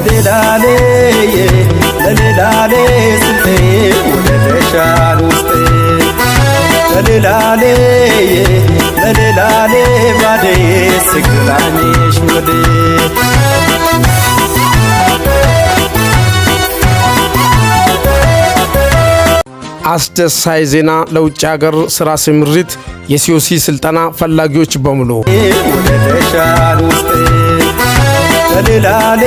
ለሌላሌ ለሌላሌ ስልጤ ወደደሻል ውስጤ ለሌላሌ ለሌላሌ ባዴ ስግላኔሽ ወዴ። አስደሳች ዜና ለውጭ ሀገር ስራ ስምሪት የ COC ስልጠና ፈላጊዎች በሙሉ። ወደደሻል ውስጤ ለሌላሌ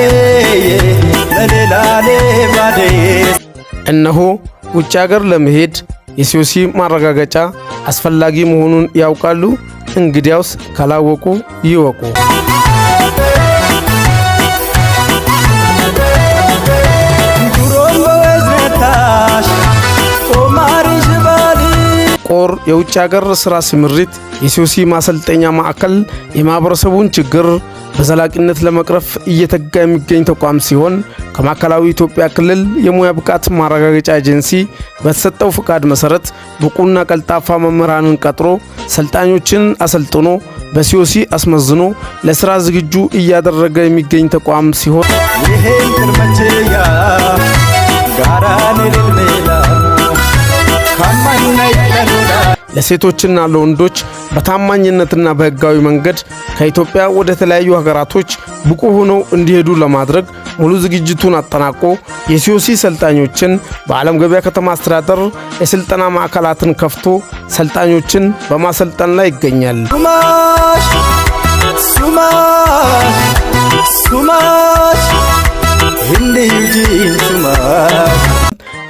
ለሌላሌ ባዴ። እነሆ ውጭ ሀገር ለመሄድ የ COC ማረጋገጫ አስፈላጊ መሆኑን ያውቃሉ? እንግዲያውስ ካላወቁ ይወቁ። ድሮም በወዝነታሽ ኦማሪሽ ባሊ። ቆር የውጭ ሀገር ስራ ስምሪት የ COC ማሰልጠኛ ማዕከል የማህበረሰቡን ችግር በዘላቂነት ለመቅረፍ እየተጋ የሚገኝ ተቋም ሲሆን፣ ከማዕከላዊ ኢትዮጵያ ክልል የሙያ ብቃት ማረጋገጫ ኤጀንሲ በተሰጠው ፍቃድ መሰረት ብቁና ቀልጣፋ መምህራንን ቀጥሮ፣ ሰልጣኞችን አሰልጥኖ፣ በ COC አስመዝኖ ለስራ ዝግጁ እያደረገ የሚገኝ ተቋም ሲሆን፣ ይሄን ቅርመችያ ጋራን ልልሜላ ካማና ይለኑዳ። ለሴቶችና ለወንዶች በታማኝነትና በሕጋዊ መንገድ ከኢትዮጵያ ወደ ተለያዩ ሀገራቶች ብቁ ሆነው እንዲሄዱ ለማድረግ ሙሉ ዝግጅቱን አጠናቆ የ COC ሰልጣኞችን በዓለም ገበያ ከተማ አስተዳደር የስልጠና ማዕከላትን ከፍቶ ሰልጣኞችን በማሰልጠን ላይ ይገኛል። ሱማሽ ሱማሽ ሱማሽ እንዲዩጂን ሱማሽ።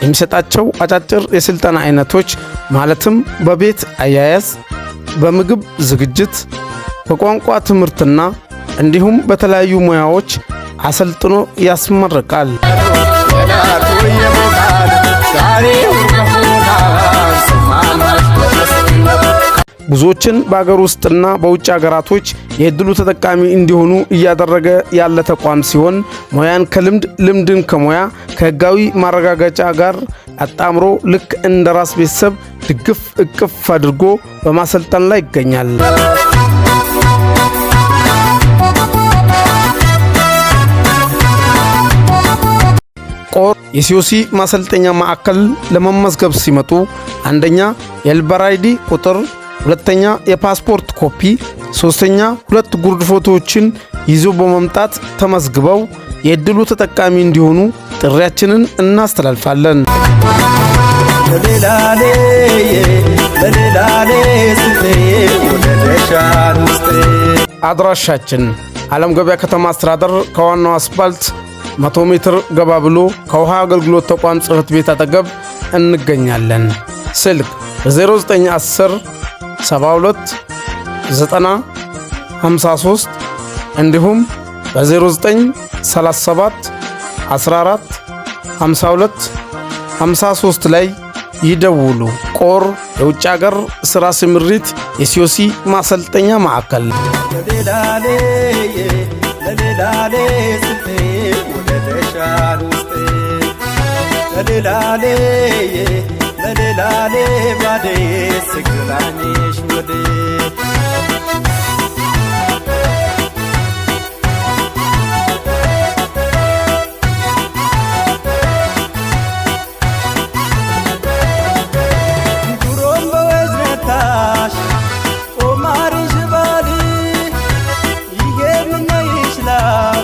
የሚሰጣቸው አጫጭር የስልጠና አይነቶች ማለትም በቤት አያያዝ፣ በምግብ ዝግጅት፣ በቋንቋ ትምህርትና እንዲሁም በተለያዩ ሙያዎች አሰልጥኖ ያስመርቃል። ብዙዎችን በአገር ውስጥና በውጭ አገራቶች የእድሉ ተጠቃሚ እንዲሆኑ እያደረገ ያለ ተቋም ሲሆን፣ ሙያን ከልምድ፣ ልምድን ከሙያ ከሕጋዊ ማረጋገጫ ጋር አጣምሮ ልክ እንደ ራስ ቤተሰብ ድግፍ እቅፍ አድርጎ በማሰልጠን ላይ ይገኛል። ቆር የ COC ማሰልጠኛ ማዕከል ለመመዝገብ ሲመጡ አንደኛ የ helper ID ቁጥር፣ ሁለተኛ የፓስፖርት ኮፒ፣ ሶስተኛ ሁለት ጉርድ ፎቶዎችን ይዞ በመምጣት ተመዝግበው የእድሉ ተጠቃሚ እንዲሆኑ ጥሪያችንን እናስተላልፋለን። ለሌላሌ ለሌላሌ ስልጤ ወደደሻል ውስጤ። አድራሻችን ዓለም ገበያ ከተማ አስተዳደር ከዋናው አስፋልት 100 ሜትር ገባ ብሎ ከውሃ አገልግሎት ተቋም ጽሕፈት ቤት አጠገብ እንገኛለን። ስልክ 0910 72 90 53 እንዲሁም በ0937 14 52 53 ላይ ይደውሉ። ቆር የውጭ ሀገር ሥራ ስምሪት የ COC ማሰልጠኛ ማዕከል። ለሌላሌ ለሌላሌ ስልጤ ወደደሻል ውስጤ ለሌላሌ ለሌላሌ ባዴ ስግላኔሽ ወዴ። ድሮም በወዝነታሽ ኦማሪሽ ባሊ ይሄ ምነ ይችላል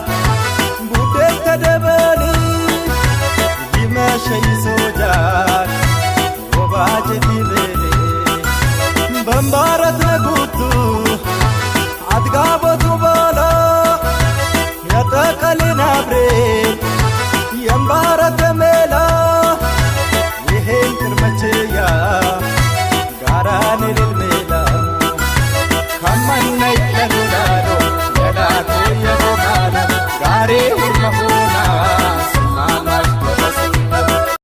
ቡደት ተደበሊ ይመሸይ ሶጃል ወባጀቲ ቤሌ በንባረት ነጉቱ አትጋበቱ ባላ የጠቀልን አብሬ የንባረት።